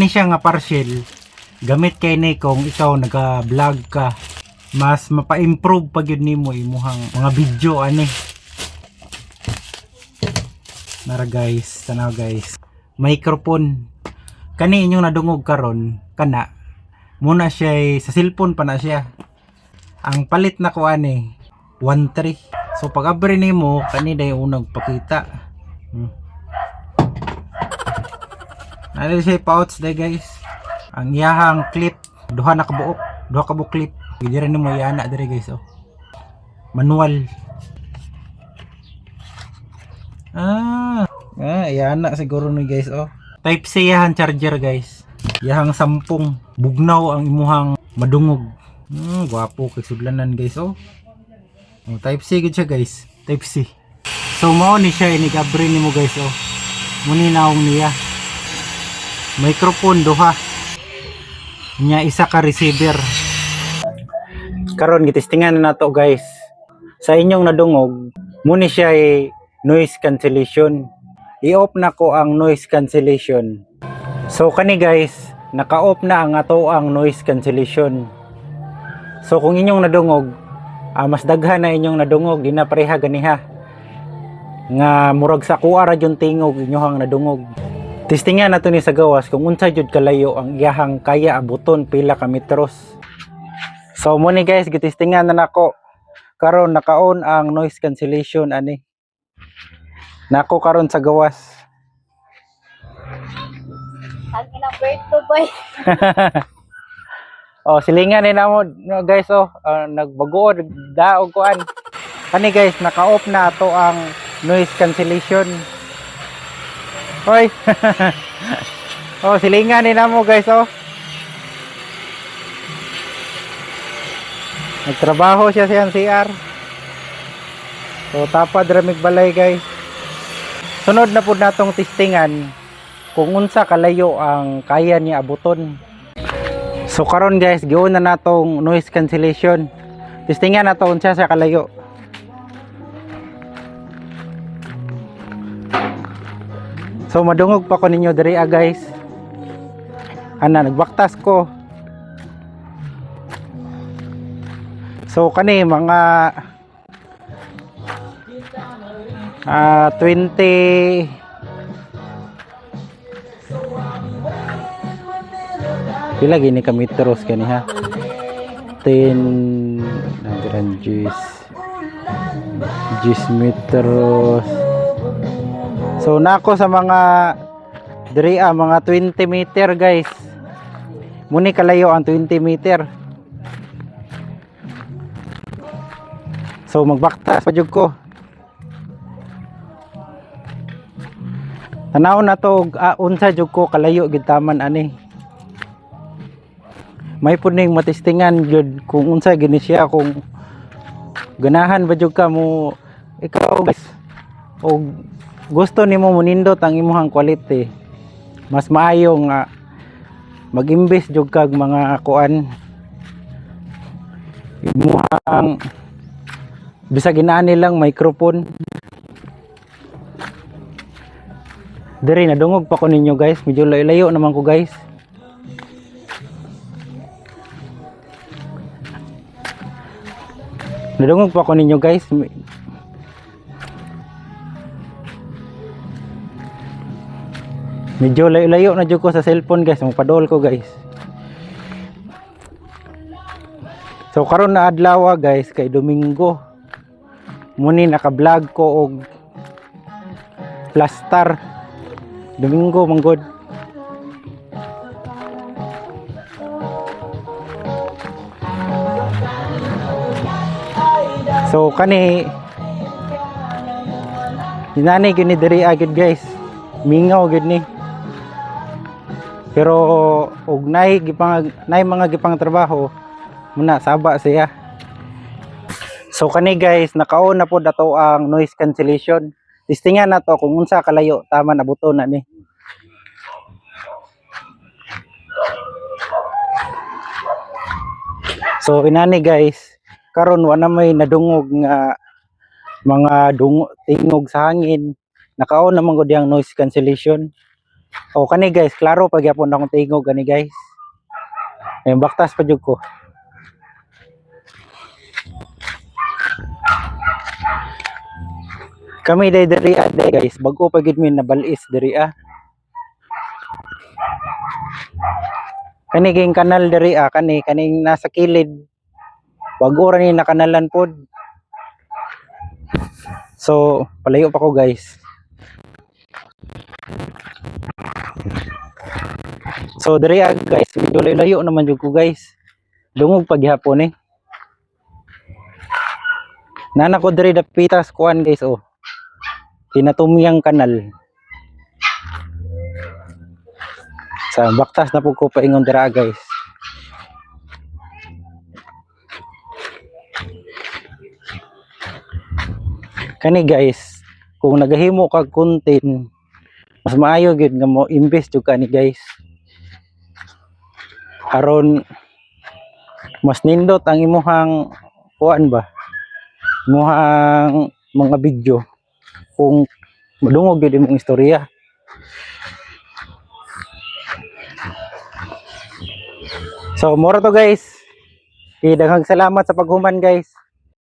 Kani siya nga partial, gamit kay ni kung ikaw naga-vlog ka, mas mapa-improve pa gyud nimo imuhang mga video ani. Nara guys, tanaw guys. Microphone. Kani inyong nadungog karon kana muna siya sa cellphone pa na siya. Ang palit na ko ani 1.3. So pag abri nimo kani day unang pakita. Ano siya pouch day guys. Ang iyahang clip duha na kabuok, duha ka buok clip. Pwede rin nimo iana dire guys oh. Manual. Ah, iana siguro ni guys oh. Type C yahan charger guys. Yahang sampung bugnaw ang imuhang madungog. Gwapo kay sudlanan guys oh. Oh, type C gud siya guys. Type C. So mao ni siya inig-abri nimo guys oh. Muni naong niya. Microphone duha. Nya isa ka receiver. Karon gitestingan na nato guys. Sa inyong nadungog, muni siya ay noise cancellation. I-off na ko ang noise cancellation. So kani guys, naka-off na ang ato ang noise cancellation. So kung inyong nadungog, mas daghan na inyong nadungog, di na pareha ganiha. Nga murag sa kuha ra yung tingog inyohang nadungog. Testingan nato ni sa gawas kung unsa jud kalayo ang iyahang kaya abuton, pila ka metros. So mo ni guys, gitestingan na nako. Karon naka-on ang noise cancellation ani. Nako karon sa gawas. Ang number 2 boy. Oh, silingan ni namo no, guys oh, nagbago daog kuan. Kani guys, naka-off na ato ang noise cancellation. Hoy. Oh, silingan ni namo guys oh. Nagtrabaho siya sa CR. So tapad ramig balay guys. Sunod na pud natong testingan kung unsa kalayo ang kaya niya abuton. So karon guys, giuna na natong noise cancellation. Testingan nato unsa sa kalayo. So madungog pa ko ninyo diri ah, guys. Ana nagbaktas ko. So kani mga 20 pila gini ka metros kani ha, 10 nagran 10 10 metros. So nako sa mga diri ah, mga 20 meter guys. Muni kalayo ang 20 meter. So magbaktas pa jud ko. Tanaw na to og, unsa jud ko kalayo gid taman ani. May pud ning matestingan jud kung unsa gini siya, kung ganahan ba jud ka mo ikaw guys og gusto nimo monindot ang imong quality, mas maayo nga mag-invest jud kag mga kuan imuhang bisag inaani lang microphone. Diri nadungog pa ko ninyo guys, medyo layo-layo naman ko guys. Nadungog pa ko ninyo guys. Medyo layo-layo na jud ko sa cellphone guys, magpadol ko guys. So karon na adlaw guys kay Domingo. Muni naka-vlog ko og plaster. Domingo manggod. So kani inani gini diri agad guys. Mingaw gid ni. Pero og nay gipang nay mga gipang trabaho muna saba siya. So kani guys, naka-on na pod ato ang noise cancellation. Testingan na to kung unsa kalayo tama na buto na ni. So inani guys, karon wa na may nadungog nga mga tingog sa hangin. Naka-on naman gud yang noise cancellation. O kani guys, klaro pa gyapon akong tingog kani, guys. Ayun, baktas pa jud ko. Kami day diri ah, day guys, bag-o pa gid mi nabalis diri ah. Kani ging kanal diri ah, kani kaning nasa kilid. Bag-o ra ni nakanalan pod. So, palayo pa ko, guys. So diri ah, guys, medyo layo naman jud ko, guys. Dungog pa gihapon eh. Nana ko diri dapitas kuan, guys, oh. Kinatumyang kanal. Sa baktas na po ko paingon dira, guys. Kani guys, kung nagahimo kag content, mas maayo gyud nga mo invest jud ka ni, guys. Aron mas nindot ang imuhang kuan ba? Imuhang mga video kung madungog gyud imong istorya. So, mura to, guys. Okay, daghang salamat sa paghuman, guys.